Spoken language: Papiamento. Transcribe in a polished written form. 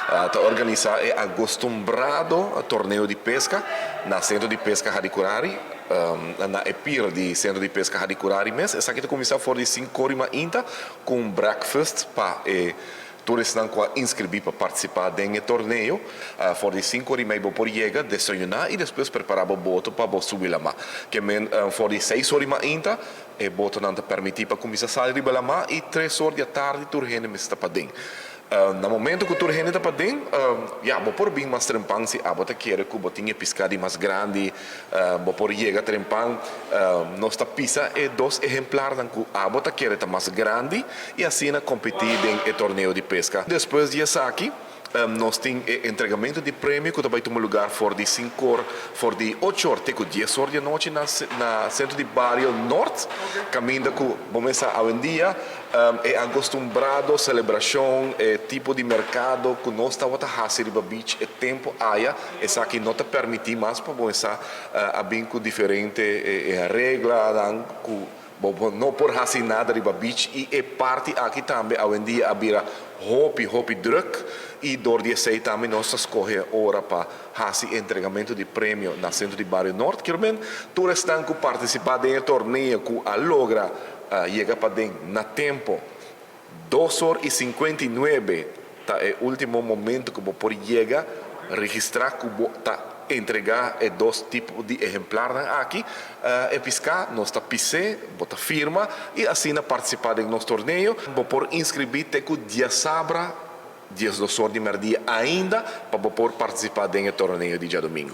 Ta organisa e acostumbrado torneo di pesca na Centro di Pesca Hadicurari, na e pier di Centro di Pesca Hadicurari mes. Esaki ta cuminsa for di 5 or di mainta cu breakfast pa e turistanan cu a inscribi pa participa den e torneo. For di 5 or y mey por yega, desayuna y despues prepara e boto pa subi lama. Kiermen for di 6 or di mainta e botonan ta permiti pa cuminsa sali riba lama y 3 or di atardi tur hende mester ta paden. Na momento cu tur hende ta paden, ja, bo por bin mas trempan si abo ta kere cu bo tin e pisca di mas grandi, bo por yega trempan, nos ta pisa e dos ehemplarnan cu abo ta kere ta mas grandi y asina competi den e torneo di pesca. Despues di esaki, nos tin entregamento di premio cu ta bay tuma luga for di 5 or, for di 8 or te cu 10 or di anochi na Centro di Bario Noord, caminda cu cuminsa awendia e acostumbrado celebracion, e tipo di mercado cu nos tabata hasi riba beach e tempo aya, esaki no ta permiti mas pa cuminsa a bin cu diferente regla cu bo no por hasi nada riba beach y e parti aki tambe awendia a bira hopi hopi druk y door di esey tambe nos a scoge ora pa hasi entregamento di premio na Centro di Bario Noord. Kiermen, tur esnan cu participa den e torneo cu a logra yega paden na tempo, 2 or y 59 ta e ultimo momento cu por yega registra cu ta entrega e dos tipo di ehemplar aki, e pisca nos ta pis'e, bo ta firma y asina participa den nos torneo. Bo por inscribi te cu diasabra 12 or di merdia ainda pa por participa den e torneo di diadomingo.